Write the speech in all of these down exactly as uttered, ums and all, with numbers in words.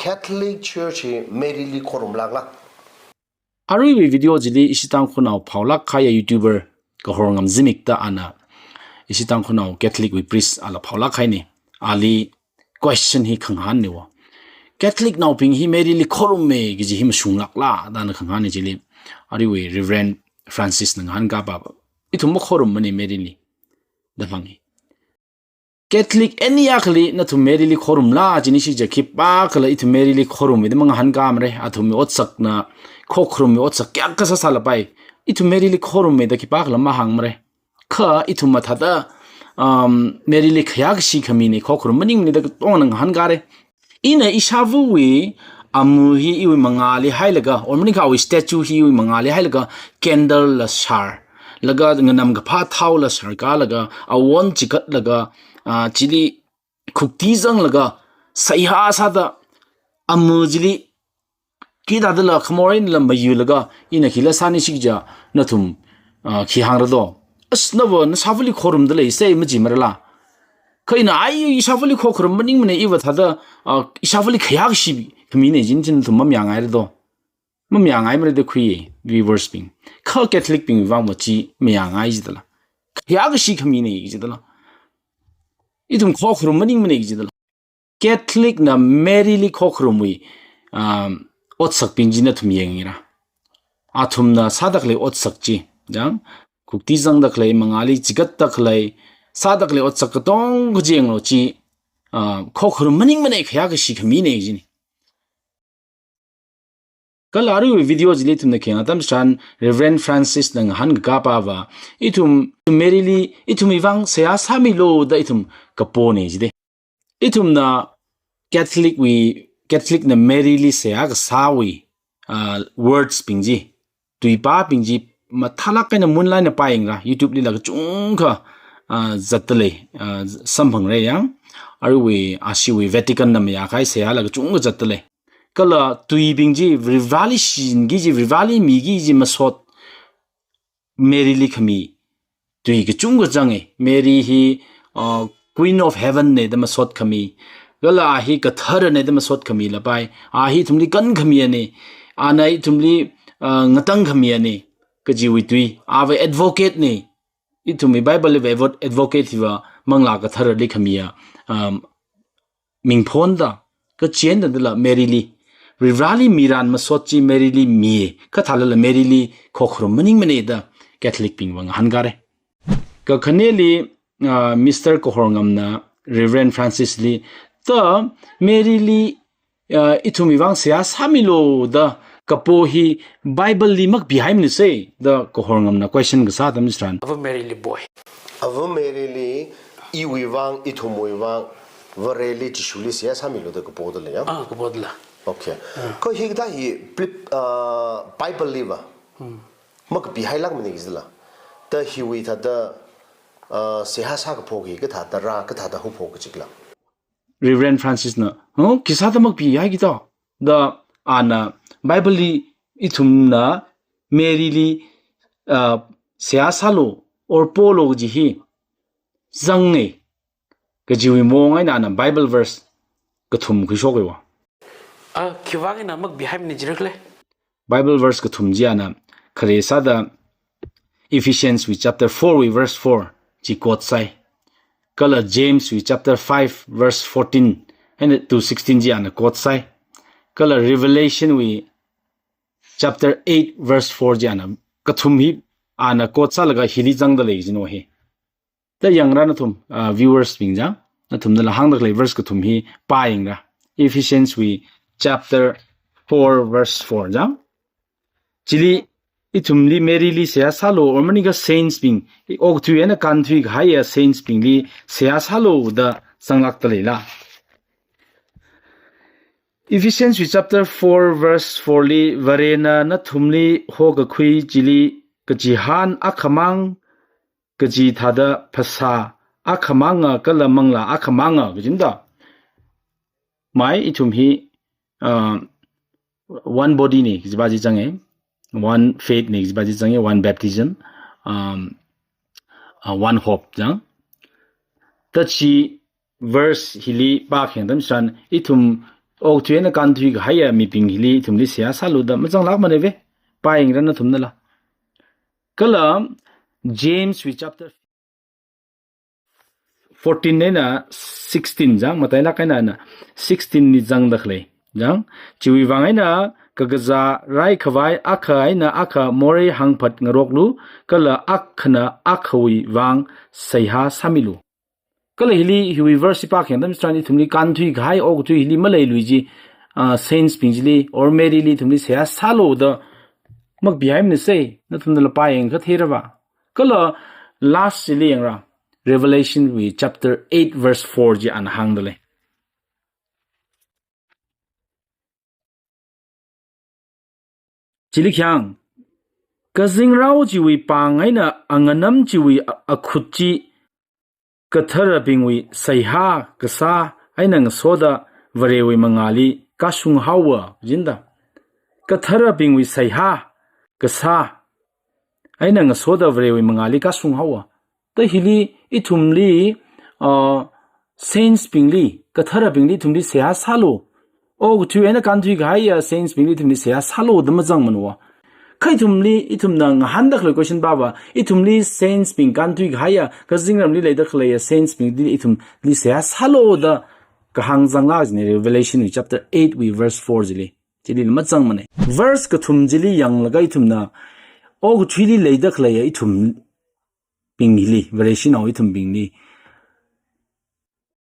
Catholic Church hi Mary li khorumlākla? Aruiwui video chili ishi Tangkhulnao phaolāk kahaiya YouTuber Kahorngam Zimik da ana ishi Tangkhulnao Catholic wui priest ala phaolāk kahaina. Ali question hi khangahānna wo. Catholic naobing hi Mary li khorumme kaji hi mashunglākla da ana khangahānna chili, aruiwui Reverend Francis na ngahānkapa, ithum makhorummana Mary li da hānga. Catholic any akhali nathum Mary li khorumla jinishi ja, khipākhala ithum Mary li khorumme da mangahānkamara, athumwui otsakna, khokharumwui otsak kayākha sāsālapai, ithum Mary li khorumme da khipākhala mahāngmara. Kha ithum mathāda, um, Mary li khayākashi khamina, khokharum maningmana da katongna ngahānkara. Ina ishāvawui amu hi iwui mangāli hailaga, or maningakha awui statue hi iwui mangāli hailaga, candle la shār, laga nganamkaphā thaola shārkalaga, awon chigatlaga, ah, chili khukti zanglaga, seihā sāda, amu chili khi thādala khamor einala mayuilaga, ina khila sānishi ja, nathum, ah, khi hāngra do. As nava nashāvali khorumda leisai majimarala. Kha ina ai ishāvali khokharum maningmana, iva thāda, ah, ishāvali khayākashi khamina jin jin nathum mamayāngaira do. Mamayāngaimara da khuiya, viewers bing. Kha Catholic bing vang va chi mayāngai jidala. Khayākashi khamina jidala. Ithum khokharum maningmana jidala. Catholic na Mary li khokharumwui, um, otsakbing chi nathum yangra. Athumna sādakhalei otsak chi, jang, khukti zangdakhalei, mangāli chigatdakhalei, sādakhalei otsak katongkha chi yanglu chi, uh, khokharum maningmana, khayākashi khamina jina. Kala aruiwui video chili ithumna khayang atam tharan Reverend Francis na ngahānkakapa va, ithum Mary li, ithumwui vang seihā sāmilu da ithum kapona jida. Ithumna Catholic wui, Catholic na Mary li seihā kasāwui, ah, words bing chi, tuipābing chi, mathālāk eina munlāk eina pāyangra, YouTube lila kachungkha, ah, zatdalei, ah, samphangra yang, aruiwui, ashiwui Vatican na mayākahai seihāla kachungkha zatdalei. Kala tuibing chi Varivarāli shinki kaji, Varivarāli miki kaji masot Mary li khami tui kachungkha zanga. Mary hi, uh, Queen of Heaven na da masot khami. Kala a hi kathara na da masot khamilapai. A hi ithumli kankhamiyana. Ana ithumli, uh, ngatangkhamiyana kajiwui tui. Ava advocate na. Ithumwui Bible li va advo-, advocate hiva Manglā Katharali khamiya, um, mingphon da, kachen da dala Mary li. Varivarāli miran masot chi Mary li mi, kathālala Mary li khokharum maningmana da Catholic bing va ngahānkara. Kakhaneli, ah, Mister Kahorngamna Reverend Francis li, ta Mary li, ah, ithumwui vang seihā sāmilu da kapo hi Bible li makapihaimana se da Kahorngamna question kasā atam tharan. Ava Mary li poi. Ava Mary li iwui vang, ithumwui vang, Vareli Jishuli seihā sāmilu da kapo dalei ya? Ah, kapo dalei. Okay. Ah. Kha hikathā hi plip, ah, Bible li va. Hmm. Makapihailākmana kajila. Ta hiwui thāda, ah, seihā sākaphok hi kathāda rā, kathāda haophok kajila. Reverend Francis na, "Oh, khisāda makapihai kito?" Da ana Bible li ithumna Mary li, ah, seihā sālu or polu kaji hi zangngai kajiwui maong eina ana Bible verse kathum khuishok iwa. Ah, khiwui vang eina makapihaimana jirakhala? Bible verse kathum chi ana khare sāda Ephesians wui chapter four wui verse four chi quote sai. Kala James wui chapter five verse fourteen eina to sixteen chi ana quote sai. Kala Revelation wui chapter eight verse four chi ana kathum hi ana quote sālaga hili zangdalei jino hi. Ta yangra nathum, ah, viewers bing jang, nathumnala hāngdakhalei verse kathum hi pāyangra. Ephesians wui chapter four verse four jang. Chili ithumli Mary li seihā sālu, or maningakha saints bing, okathui eina kānthui kahaiya saints bingli seihā sālu da zanglākdaleila. Ephesians wui chapter four verse four li, Varena nathumli hokakhui chili kachihān akhamang kaji thāda phasā akhamanga kala manglā akhamanga kajina da. Mai ithum hi, uh, one body na kajipa chi zanga, one faith na kajipa chi zanga, one baptism, um, uh, one hope zang. Ta chi verse hili pākhayang atam tharan ithum okathui eina kānthui kahaiya mibing hili ithumli seihā sālu da mazanglākmana ve. Pāyangra nathumnala. Kala James wui chapter fourteen eina sixteen jang, matailāk eina na sixteen li zangda khalei jang. Chiwui vang eina kakazā raikhavai akha eina akha morei hāngphat ngaroklu, kala akhana akhawui vang seihā sāmilu. Kala hili hiwui verse hi pākhayang atam chitharan ithumli kānthui kahai okathui hili maleilui chi, ah, saints bing chili or Mary li ithumli seihā sālu da makapihaimanasei, nathumnala pāyangakha theira va. Kala last chili yangra, Revelation wui chapter eight verse four chi ana hāngda lei. Chili khayang, kazingrao chiwui pāng eina anganam chiwui a-, akhut chi katharabingwui seihā kasā eina ngasoda Varewui mangāli kashung haowa, jida. Katharabingwui seihā kasā eina ngasoda Varewui mangāli kashung haowa. Da hili ithumli, uh, saints bingli, katharabingli ithumli seihā sālu. Okathui eina kānthui kahaiya saints bingli ithumli seihā sālu da mazangmana va. Kha ithumli, ithumna ngahānda khalei question pava, ithumli saints bing, kānthui kahaiya, kazingramli leida khaleiya saints bingli ithumli seihā sālu da kahāng zanglāk jine Revelation wui chapter eight wui verse four chili. Chili mazangmana. Verse kathum chili yanglaga ithumna okathuili leida khaleiya ithumbing hili, Vareshinao ithumbingli,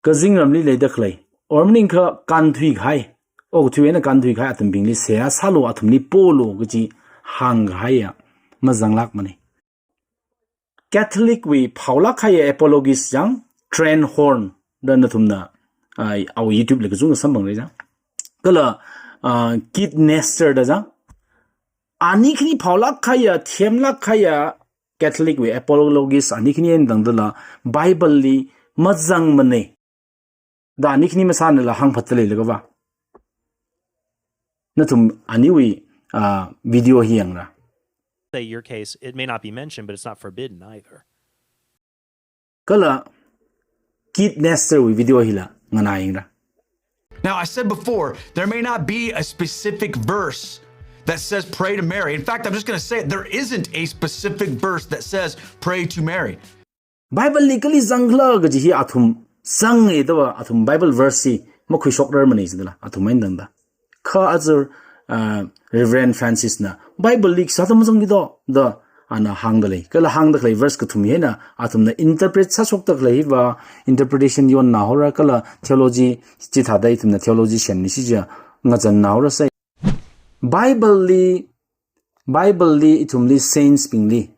kazingramli leida khalei, or maningakha kānthui kahai, okathui eina kānthui kahai athumbingli seihā sālu, athumli polu kaji hāngkahaiya mazanglākmana. Catholic wui phaolāk kahaiya apologist jang, Trent Horn da nathumna, ah, awui YouTube li kachungkha samphangra jang. Kala, ah, Keith Nester da jang. Ani khani phaolāk kahaiya, themlāk kahaiya Catholic wui apologist ani khani eina tangdala Bible li mazangmana da ani khani masānala hāngphatda leilaga va. Nathum aniwui, ah, video hi yangra. Say your case, it may not be mentioned, but it's not forbidden either. Kala Keith Nester wui video hila nganāyangra. Now, I said before, there may not be a specific verse that says pray to Mary. In fact, I'm just gonna say it, there isn't a specific verse that says pray to Mary. Bible li kali zangkhala kaji hi athum zanga da va, athum Bible verse hi makhuishokrarmana jidala, athum eina tangda. Kha aja, ah, Reverend Francis na Bible li sāda mazangki do da ana hāngda lei. Kala hāngda khalei verse kathum hi eina athumna interpret sāshokda khalei hi va, interpretation yonna haora, kala theology chithāda ithumna theology semni shi ja ngazanna haorasai. Bible li, Bible li ithumli saints bingli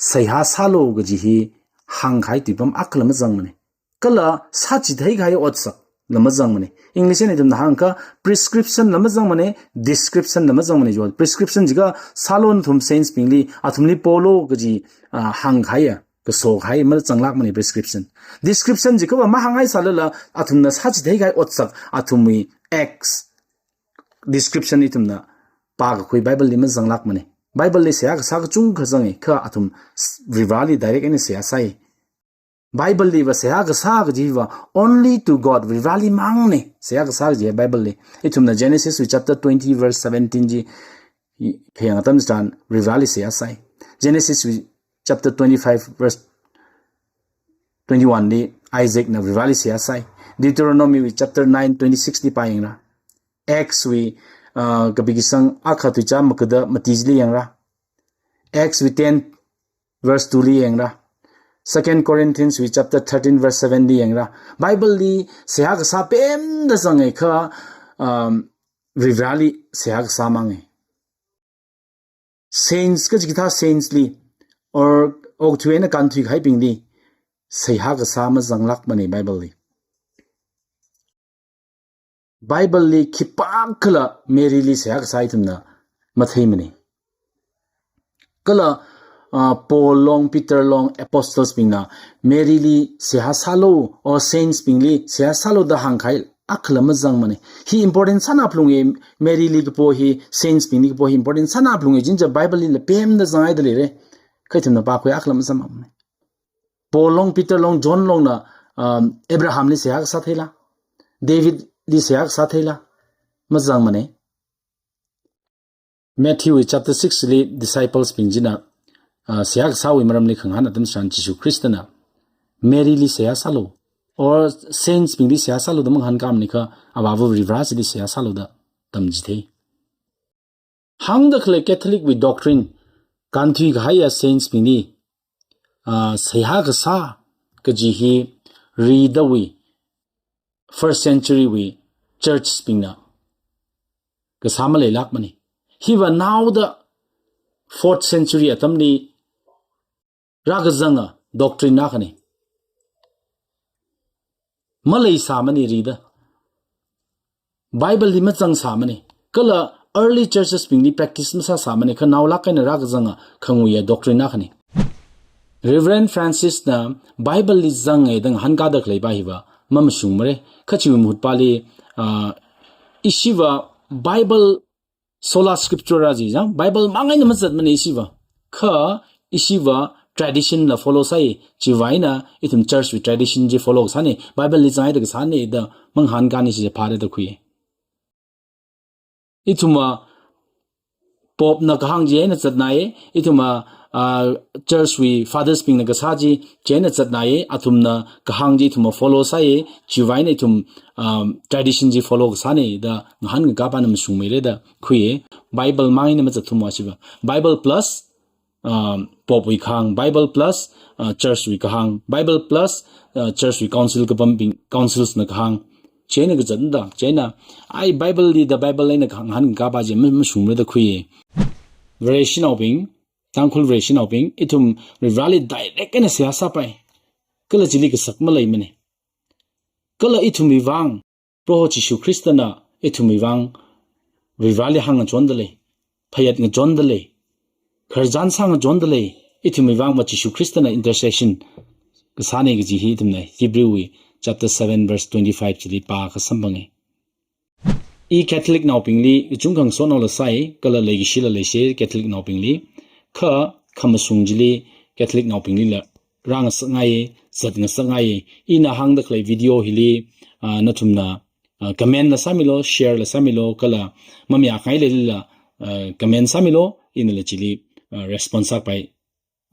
seihā sālu kaji hi hāngkahai tuipam akhala mazangmana. Kala sāchitheikahai otsakla mazangmana. English eina ithumna hāngakha prescription la mazangmana, description la mazangmana jo. Prescription jiakha sālu nathum saints bingli, athumli polu kaji, ah, hāngkahaiya, kasokahai mazanglākmana prescription. Description jiakha va mahāngngai sālala athumna sāchitheikahai otsak, athumwui acts, description ithumna pākakhui Bible li mazanglākmana. Bible li seihā kasā kachungkha zanga, kha athum s-, Varivarāli direct eina seihā sai. Bible li va seihā kasā kaji va only to God, Varivarāli mangna seihā kasā kaji Bible li. Ithumna Genesis wui chapter twenty verse seventeen chi hi-, phayang atam chitharan Varivarāli seihā sai. Genesis wui chapter twenty-five verse twenty-one li Isaac na Varivarāli seihā sai. Deuteronomy wui chapter nine twenty-six li pāyangra. Acts wui, ah, kapi kasang akha tuicha magada mati chili yangra. Acts wui ten verse two li yangra. Second Corinthians wui chapter thirteen verse seven li yangra. Bible li seihā kasā pemda zanga kha, um, Varivarāli seihā kasā manga. Saints kaji kathā saints li, or okathui eina kānthui kahaibingli seihā kasā mazanglākmana Bible li. Bible li khipākhala Mary li seihā kasā ithumna matheimana. Kala, ah, Paul long, Peter long, apostles bingna Mary li seihā sālu, or saints bingli seihā sālu da hāngkahai akhala mazangmana. Hi important sānā phalunga, Mary li kapo hi, saints bingli kapo hi important sānā phalunga, jinja Bible lila pemda zanghaida leira. Kha ithumna pākhui akhala mazangmana. Paul long, Peter long, John longna, um, Abraham li seihā kasā theila, David li seihā kasā theila, mazangmane. Matthew wui chapter six li disciples bing china, ah, seihā kasāwui maramli khangahān atam tharan Jishu Khristana Mary li seihā sālu, or saints bingli seihā sālu da mangahānkāmane kha, Avāva Varivara chili seihā sālu da tamchithei. Hāngda khalei Catholic wui doctrine, kānthui kahaiya saints bingli, ah, seihā kasā kaji hi ridawui first century wui church bingna kasā maleilākmane. Hiva naoda fourth century atamli rākazanga doctrine akhane. Maleisāmane rida. Bible li mazangsāmane. Kala early churches bingli practice masāsāmane, kha naolāk eina rākazanga khanguiya doctrine akhane. Reverend Francis na Bible li zange da ngahānkāda khaleipa hiva mamashungmare. Kha chiwui mahutpali, ah, ishiva Bible sola scriptura ji chang, Bible mang eina mazatmane ishiva. Kha ishiva tradition la follow sāi, chiwui vang eina ithum church wui tradition chi follow kasāne, Bible li zanghaida kasāne da mangahānkāni chi phāre da khui. Ithumva Pope na kahāng chieina zatnai, ithumva, ah, church wui fathers bingna kasā chi chieina zatnai, athumna kahāng chi ithumva follow sāi, chiwui vang eina ithum, um, tradition chi follow kasāne da ngahānkāpana mashungmeire da khuiye. Bible mang eina mazatthuwa shiva. Bible plus, um, Pope wui kahāng, Bible plus, uh, church wui kahāng, Bible plus, uh, church wui council kapambing, councils na kahāng. Chieina kazatda, chieina, ai Bible li da Bible eina kahāng ngahānkāpa chi ma-, mashungmeire da khuiye. Vareshinaobing, Tangkhul Vareshinaobing, ithum Varivarali direct eina seihā sāpai. Kala chili kasak maleimane. Kala ithumwui vang, Proho Jishu Khristana ithumwui vang Varivarali hāngngachonda lei, phayat ngachonda lei, khararchan sāngachonda lei, ithumwui vangva Jishu Khristana intercession kasāne kaji hi ithumna Hebrew wui chapter seven verse twenty-five chili pākha samphange. I Catholic naobingli kachungkha ngasotnaola sai, kala leikashila leisai Catholic naobingli. Kha khamashung chili Catholic naobinglila rāngasakngai, zatngasakngai. Ina hāngda khalei video hili, ah, nathumna, ah, comment la sāmilu, share la sāmilu, kala mamayākhangai leilala, ah, comment sāmilu, inala chili, ah, response sāpai,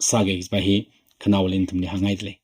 sāge kajipa hi khanaowali nathumli hāngngaidalei.